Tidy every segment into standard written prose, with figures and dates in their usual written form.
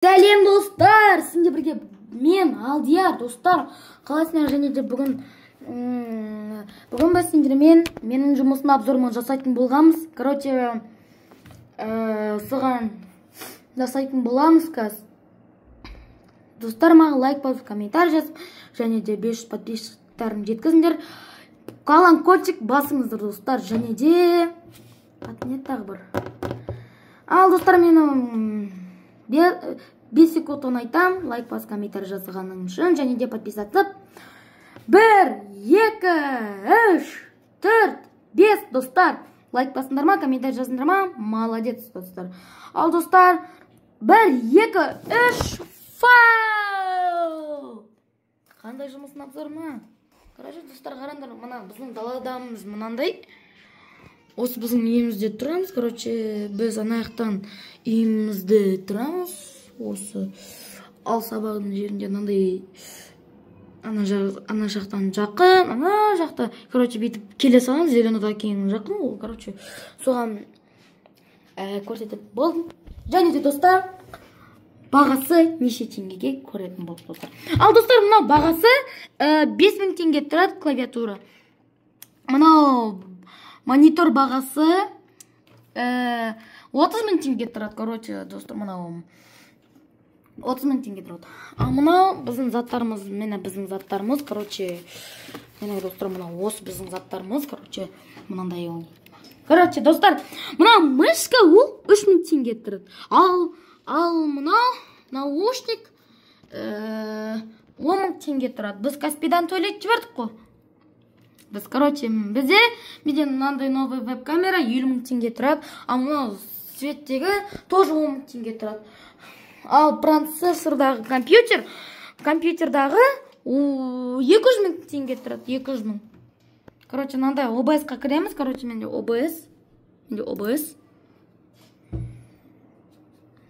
Сәлем, достар! Сіздермен бірге мен, Алдияр, достар. Қалайсыңдар? Және де бүгін біз сендермен менің жұмысым обзорын жасайтын болғанбыз. Короче, соған жасайтын боламыз қазір. Достар, маған лайк басып, комментарий жазып, және де 500 подписчиктарын жеткізіңдер. Колокольчик басыңыздар, достар. Және де аты не тағы бір. Ал, достар, менің 5 секунд айтам, лайк басып, комментарий жазғаның үшін, және де подписаться. 1, 2, 3, 4, 5, достар. Лайк басыңдар ма, комментарий жаздыңдар ма? Молодец, достар. Ал, достар, 1, 2, 3, фау! Қандай жұмысын обзор ма? Короче, достар, қараңдар, мына біздің даладамыз мынандай. Осы біздің үйімізде тұрамыз. Короче, біз ана жақтан үйімізде тұрамыз. Осы ал сабағының жерінде мынандай ана жақ, ана жақтан жақын, ана жақта, короче, бүйтіп келе саламыз, зеленодан кейін жақын ол, короче, соған көрсетіп болдым. Және де, достар, бағасы неше теңгеге көретін болдық, достар. Ал, достар, мынау бағасы 5000 теңге тұрады клавиатура. Мынау монитор бағасы 30 000 теңге тұрады, короче, достар, мынау 30 000 теңге тұрады. Ал мынау біздің заттарымыз, міне біздің заттарымыз, короче, міне, достар, мынау осы біздің заттарымыз, короче, мынандай ол. Короче, достар, мынау мышка ол 3000 теңге тұрады. Ал мынау наушник 10 000 теңге тұрады. Біз Каспидан төлеп жібердік қой. Біз, короче, менде мынандай новый веб-камера 50 000 теңге тұрады. Ал мынау цветтегі тоже 10 000 теңге тұрады. Ал процессордағы компьютердағы 200 000 теңге тұрады, 200 000. Короче, мынандай OBS-қа кіреміз. Короче, менде OBS. Менде OBS.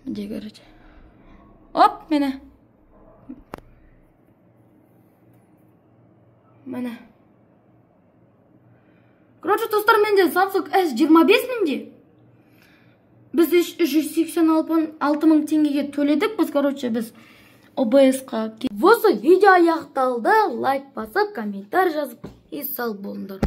Менде, короче. Оп, міне. Міне. Короче, достар, менде Samsung S25 менде. Біз 386 000 теңгеге төледік. Біз, короче, біз OBS-қа. Осы видео аяқталды. Лайк басып, комментарий жазып, и сау болыңдар.